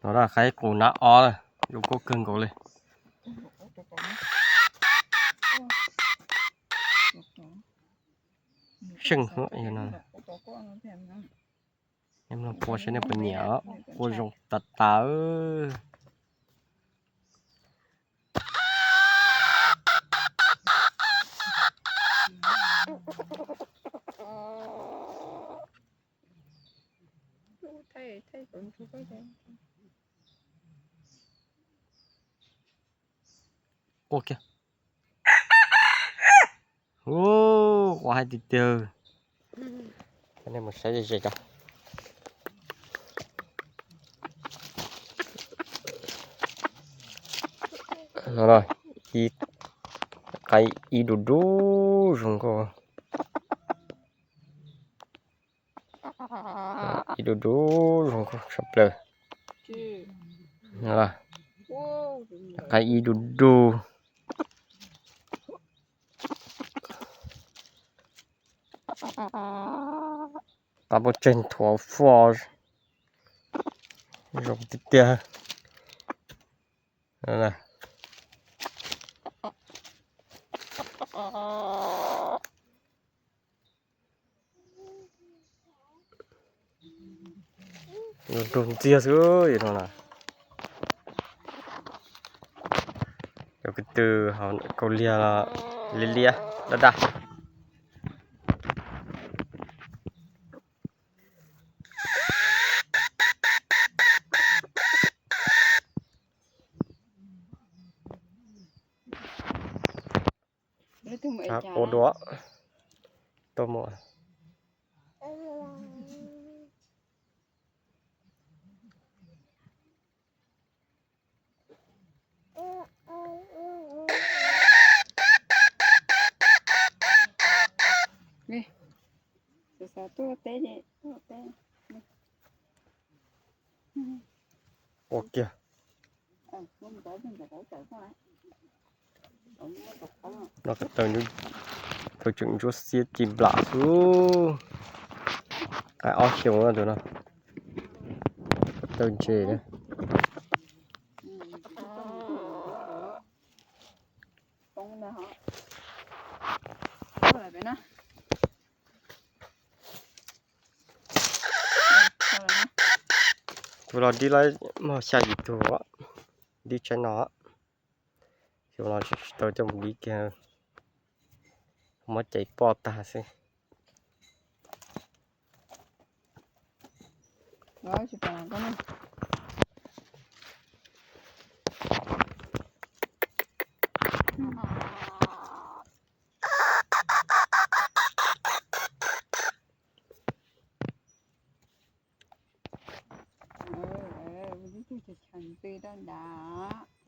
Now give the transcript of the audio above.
No na, qaib qus nab ob, zoo nkauj kawg nkaus li. Seej no. Nej mloog qua saib nej puas nyiam, qua zoo tas tas. Qua kiag. Ua, qua hais tiag tiag. Nej mus saib ze ze tso. No, ib qaib ib du du zoo nkauj. Ib du du zoo nkauj tshaj plaws. Qaib ib du du. Qaib pov tseg nthuav fo zoo tiag tiag. Nrug ntxiag xwb no na. Cov ko tw kaus liag los liab liab daj daj. Ua dua tuaj mus. Ua kiag. No ko taw, ko taw tseem ntsuab xiab ci nplam xwb. Qaib ob xyoos tus no. Ko taw ntse. Kuv los dib lawm, muaj xya yim tug dib tsaib no. Xyoo no tsis tau coj mus dib kiag, muab caiv poj tag xwb. Ntxwg daj nrad.